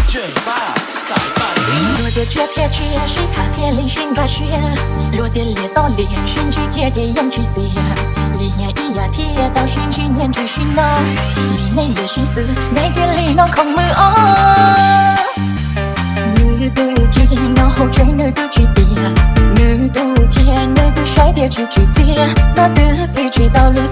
Luag tias tsiaj thiab tsiaj sib tham thiaj li sib nkag siab, luag tias liam toj liam sib ntsib kiag ces yeej tsis xiam. Lim hiam ib yam thiaj tau sib ntsib nyiaj ntsib sib noj, lim neej lim sib xwm nej thiaj li noj khoom mov os. Nws tus ci no hauv tsev nws twb tsis tiam, nws tus kiag nws twb saib tias tsis tsim txiaj, noj twb pib tsis tau li